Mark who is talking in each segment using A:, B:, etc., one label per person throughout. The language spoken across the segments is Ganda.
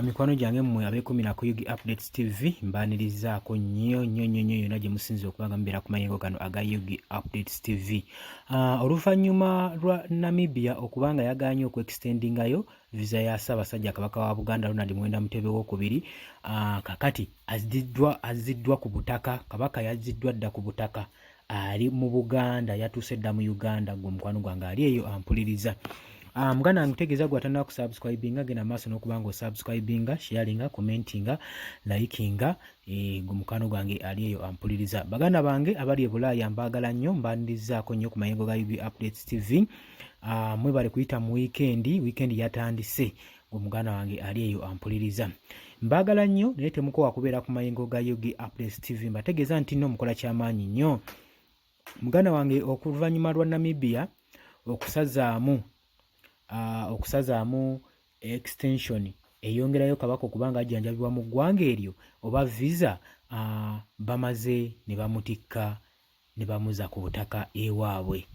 A: Mikwano gyange mmwe abeekumira ku UG Updates TV, mbaanirizaako nnyo nnyo nnyo nnyo yonna gye musinze okuba nga mubeera ku mayengo gano aga UG Updates TV. Oluvannyuma lwa Namibia okuba nga yagaanye okuextendingayo visa ya Ssaabasajja Kabaka wa Buganda Ronald Muwenda Mutebi owokubiri, kakati azziddwa ku butaka. Kabaka yazziddwa dda ku butaka, ali mu Buganda, yatuuse dda mu Uganda. Gwe omukwano gwange ali eyo ampuliriza, muganda wange, tegeeza gwe atanaba kusubscribinga, genda maaso n'okuba nga osubscribinga, sharinga, commentinga, likinga. Gwe mukwano gwange ali eyo ampuliriza, baganda bange abali e Bulaaya, mbaagala nnyo, mbaanirizaako nnyo ku mayengo ga UG Updates TV. Mwebale kuyita mu weekend. Weekend yatandise. Gwe muganda wange ali eyo ampuliriza, mbaagala nnyo, naye temukowa kubeera ku mayengo ga UG Updates TV. Mbategeeza nti nno mukola kyamaanyi nnyo. Muganda wange, okuvannyuma lwa Namibia okusazaamu extension eyongerayo kabaka okubanga ajjanjabibwa mu ggwanga eryo oba visa, bamaze ne bamutikka ne bamuza ku butaka ewaabwe.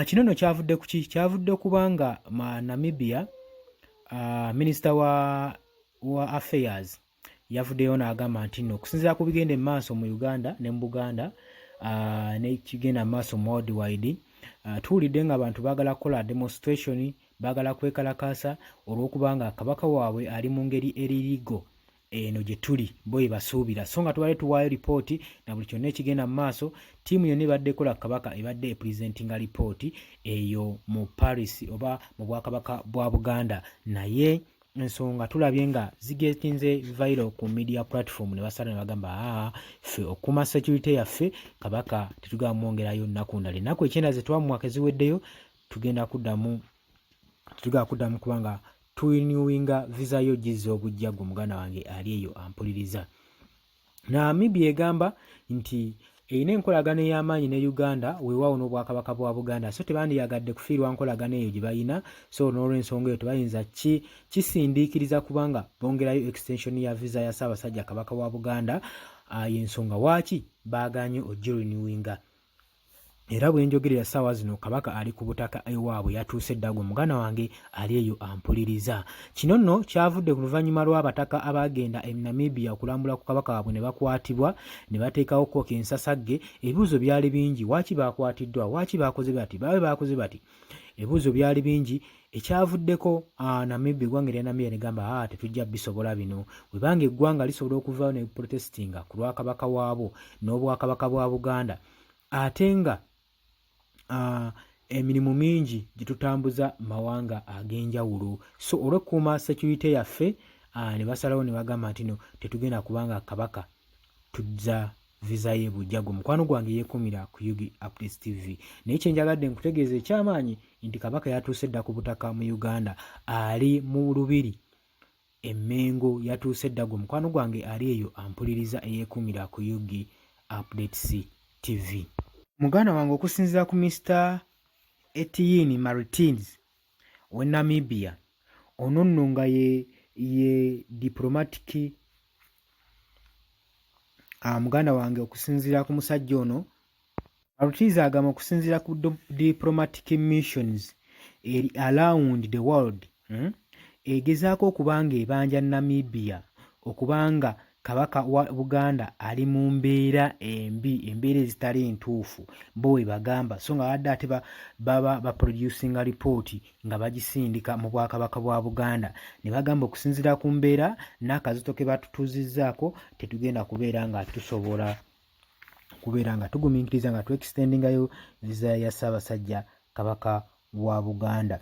A: Kino nno kyavudde ku ki? Kyavudde kubanga ma Namibia, minisita wa affairs yavuddeyo n'agamba nti nno okusinziira ku bigenda emaaso mu Uganda ne mu Buganda, nekigenda mu maaso mu worldwide, tuwulidde nga abantu baagala kukola demonstration, baagala kwekalakaasa olw'okubanga kabaka waabwe ali mu ngeri eririgo eno gye tuli bo ye basuubira. So nga tubadde tuwaayo ripooti na buli kyonna ekigenda mu maaso, ttiimu yonna ebadde ekola kabaka ebadde epresentinga ripooti eyo mu Paris oba mu Bwakabaka bwa Buganda, naye ensonga tulabye nga zigetinze viral ku media platform, ne basala ne bagamba, aa, ffe okuuma security yaffe, kabaka tetugamba mwongerayo nnaku ndala. Ennaku 90 ze twamuwaka eziweddeyo, tugenda kuddamu, tetugenda kuddamu kubanga turenewinga visa yo gizza obujja. Gwe muganda wange ali eyo ampuliriza, Namibia egamba nti erina enkolagano ey'amaanyi ne Uganda, weewaawo n'Obwakabaka bwa Buganda, so tebandiyagadde kufiirwa nkolagano eyo gye balina. So n'olwensonga eyo tebayinza kisindiikiriza kubanga bongerayo extension ya visa ya Ssaabasajja Kabaka wa Buganda. Yensonga waaki baaganye ogirenewinga. Era bwe njogerera ssaawa zino, kabaka ali ku butaka ewaabwe, yatuuse dda. Gwe muganda wange ali eyo ampuliriza, kino nno kyavudde ku luvannyuma lw'abataka abaagenda e Namibia okulambula ku kabaka waabwe ne bakwatibwa ne bateekawo kooka ensasagge. Ebibuuzo byali bingi: waaki bakwatiddwa? Waaki bakoze bati? Baabe bakoze bati? Ebibuuzo byali bingi. Ekyavuddeko, Namibia, eggwanga erya Namibia negamba, aa, tetujja bisobola bino. Webanga eggwanga lisobola okuvaayo ne protestinga ku lwakabaka waabwo n'Obwakabaka bwa Buganda, ate nga emirimu mingi gyetutambuza mawanga ag'enjawulo, so olw'ekkuuma security yaffe, ne basalawo ne bagamba nti no, tetugenda kubanga kabaka tuzza visa ye bujja. Gwe mukwano gwange yeekuumira ku UG Updates TV, naye kyenjagadde nkutegeeza ekyamaanyi nti kabaka yatuuse dda ku butaka mu Uganda, ali mu lubiri Emmengo, yatuuse dda. Gwe mukwano gwange ali eyo ampuliriza eyeekuumira ku UG Updates TV, muganda wange, okusinziira ku Mr Etienne Martins owe Namibia, ono nno nga ye diplomatic, muganda wange, okusinziira ku musajja ono Martins, agamba okusinziira ku diplomatic missions eri around the world, Egezaako okuba nga ebanja Namibia okubanga kabaka wa Buganda ali mu mbeera embi, embeera ezitali ntuufu bo we bagamba. So nga badde ate baba baproducinga ripooti nga bagisindika mu Bwakabaka bwa Buganda, ne bagamba okusinziira ku mbeera n'akazito ke batutuuzizzaako, tetugenda kubeera nga tusobola kubeera nga tugumiikiriza nga tuextendingayo visa ya Ssaabasajja Kabaka wa Buganda.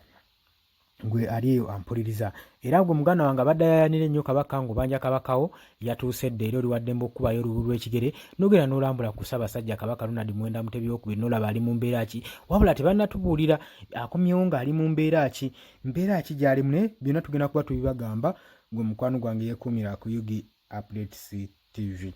A: Gwe ali eyo ampuliriza, era gwe muganda wange abadde ayayanira ennyo kabaka, ng'obanja kabakawo, yatuuse dda, era oli waddembe okukubayo olubu lw'ekigere n'ogenda n'olambula ku Ssaabasajja Kabaka Ronald Muwenda Mutebi owokubiri, n'olaba ali mu mbeera ki. Wabula tebannatubuulira akomyewo ng'ali mu mbeera ki, mbeera ki gy'alimu, naye byonna tugenda kuba tubibagamba. Gwe mukwano gwange yeekuumira ku UG Updates TV.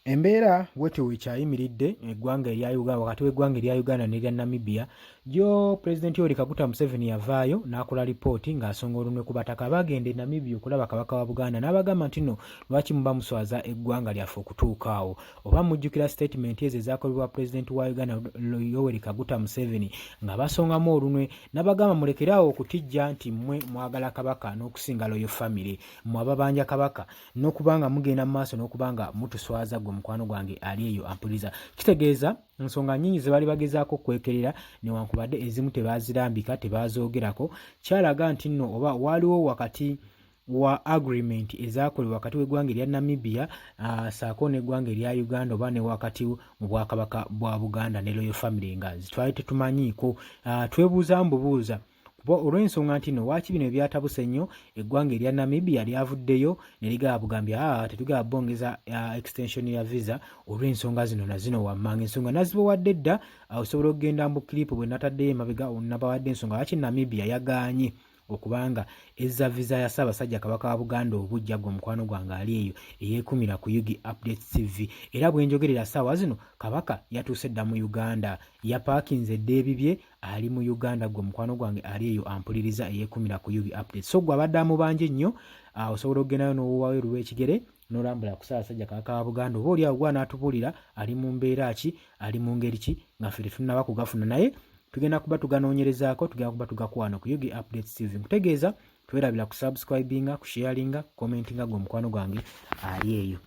A: Embeera bwetyo wekyayimiridde eggwanga erya Uganda wakati w'eggwanga erya Uganda n'erya Namibia. Jjo Pulezidenti Yoweri Kaguta Museveni yavaayo n'akola lipooti ng'asonga olunwe ku bataka abaagenda e Namibia okulaba Kabaka wa Buganda n'abagamba nti no lwaki muba muswaza eggwanga lyaffe okutuuka awo. Oba mujjukira sitatimenti ezo ezaakolebwa Pulezidenti wa Uganda Yoweri Kaguta Museveni nga basongamu olunwe n'abagamba mulekere awo okutijja nti mmwe mwagala Kabaka n'okusinga Royal Family, mmwe ababanja Kabaka n'okuba nga mugenda mu maaso n'okuba nga mutuswaza. Gwe mukwano gwange ali eyo ampuliriza, kitegeeza nsonga nyingi ze bali bagezaako okwekerera, newankubadde ezimu tebazirambika, tebazoogerako. Kyalaga nti nno oba waaliwo wakati wa agreement ezakolebwa wakati w'eggwanga erya Namibia saako n'eggwanga erya Uganda oba ne wakati mu bwakabaka bwa Buganda ne Royal Family nga twali tetumanyiiko. Twebuuza mbubuuza kuba olw'ensonga nti no waaki bino ebyatabuse ennyo, eggwanga erya Namibia lyavuddeyo ne ligaba bugambi, aa tetugaba bongeza extension ya visa olw'ensonga zino na zino wammanga. Ensonga nazibawadde dda, osobola okugenda mu clip bwe nataddeyo emabega, nabawadde ensonga lwaki Namibia yagaanye okubanga ezza visa ya Ssaabasajja Kabaka wa Buganda obujja. Gwe omukwano gwange ali eyo eyeekumira ku UG Updates TV, era bwe njogerera ssaawa zino Kabaka yatuuse dda mu Uganda, yapaakinze dda ebibye, ali mu Uganda. Gwe mukwano gwange ali eyo ampuliriza eyeekumira ku UG Updates, so gwe abadde amubanja ennyo, osobola okugendayo n'owuwayo olw'ekigere n'olambula ku Ssaabasajja Kabaka wa Buganda, oba oli awo gwe anaatubuulira ali mu mbeera ki, ali mu ngeri ki, nga ffe tetunnaba kugafuna, naye tugenda kuba tuganoonyerezaako, tugenda kuba tugakuwano ku UG Updates TV. Nkutegeeza twerabira ku subscribinga, ku sharinga, commentinga. Gwe omukwano gwange ali eyo.